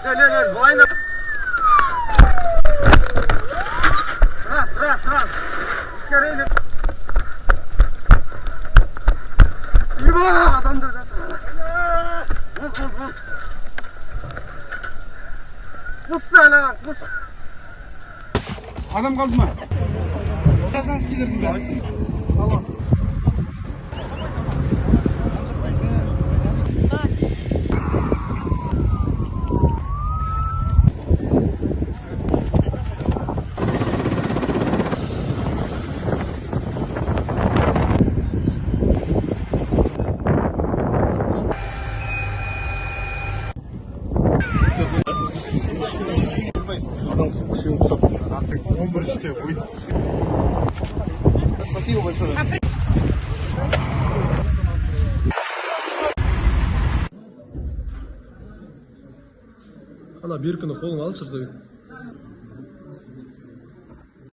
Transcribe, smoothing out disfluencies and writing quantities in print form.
Ле, былайына. Раз, раз, раз. Скорее. Еба, адамдар жатыр. Бол, бол, бол. Құс ана, құс. Адам қалды ма? Казанскийлердің бәрі. Алло. Спасибо большое. Ана беркіні қолыңа алшы, Рзабек.